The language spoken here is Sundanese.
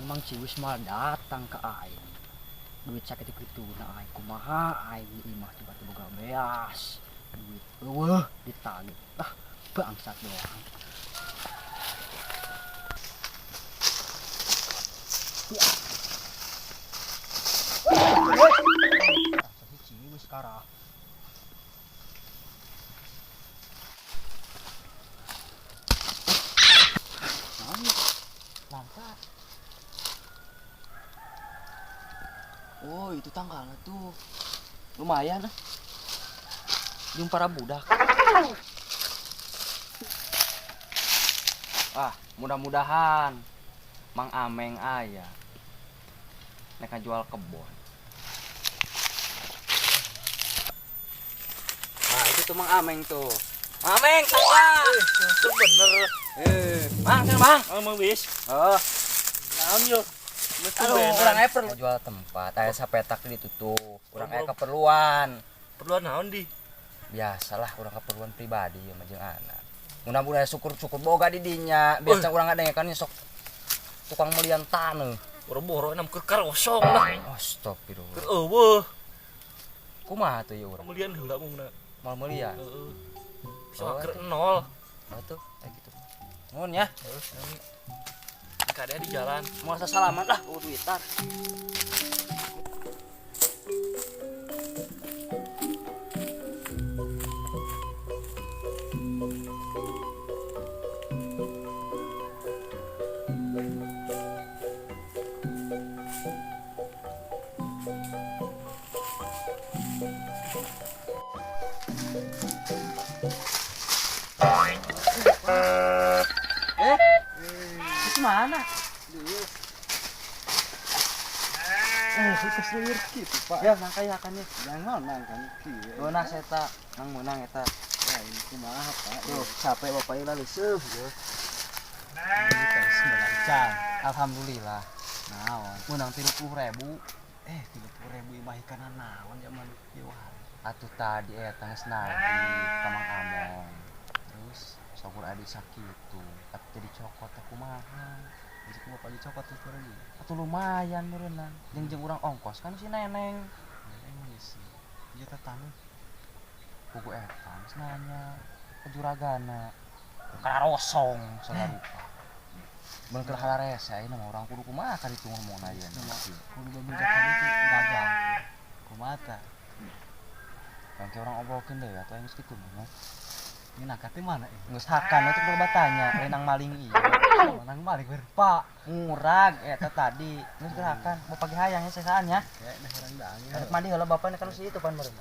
Mang Ciwis mah datang ke aing. Duit sakitu kituna aing kumaha aing di imah tiba-tiba boga beas. Duit eueuh ditagih. Ah, bangsat doang. Ah, si Ciwis karah. Langka. Oh, itu tanggalnya tuh. Lumayan lah. Jeung para budak. Ah, mudah-mudahan Mang Ameng aya. Nek jual kebon. Nah, itu tuh Mang Ameng tuh. Mang Ameng, tanggal. Itu bener. Mang, sana, Mang. Oh, Mang Wis. Oh. Naon yo? Aduh, urang aya perlu jual tempat, aya sapetak ditutup. Urang aya keperluan. Perluan naon di? Biasalah urang keperluan pribadi ya mah jeung anak. Mudah-mudahan syukur-syukur boga di dinya. Biasa urang ngadengekan sok tukang melian taneuh. Boro-boro enam keur karosong lah. Astagfirullah. Keur eueuh. Kumaha tuh ya urang? Melian heula mungna. Mal melian. Heeh. Bisa keur nol. Oh tuh, gitu. Nuhun ya. Heeh, sami. Kadang di jalan. Mau rasa salaman lah, oh, duitan. Itu mana? Itu seueur kitu, Pak. Ya, nangka ya kan ya. Jangan nangka kieu. Meunang eta, nang meunang eta. Ya, ini kumaha, Pak? Tuh, capek bapak ieu leuseum. Ini terus meunang can. Alhamdulillah. Naon? Meunang 30.000. 30.000 imah ikanan naon zaman ieu hari. Atuh tadi eta geus nagih ka Mang Among. Terus syukur adi sakitu, tapi jadi cokot teh kumaha? Jadi kumaha pagi cokot teh kurang ieu? Atuh lumayan meureunna. Jeung-jeung urang ongkos kan si Neneng. Neneng geus sih. Ieu teh taneuh. Buku eta geus nanya ke juragana. Karosong segala rupa. Mun keur halarese ayeuna mah urang kudu kumaha ka ditu ngomongna ieu. Kudu bebejakan itu gagal. Kumaha tah? Bangke urang obrolkeun deui atuh aing geus kitu mah. Ini nangka teh mana ieu? Geus hakan atuh kudu batanya, lain nang maling ieu. Nang maling ber, Pak. Murag eta tadi. Geus gerakan, bapak ge hayang nya sesaan nya. Kayak dah urang daang. Arek mandi heula bapak kan si itu pan meureun.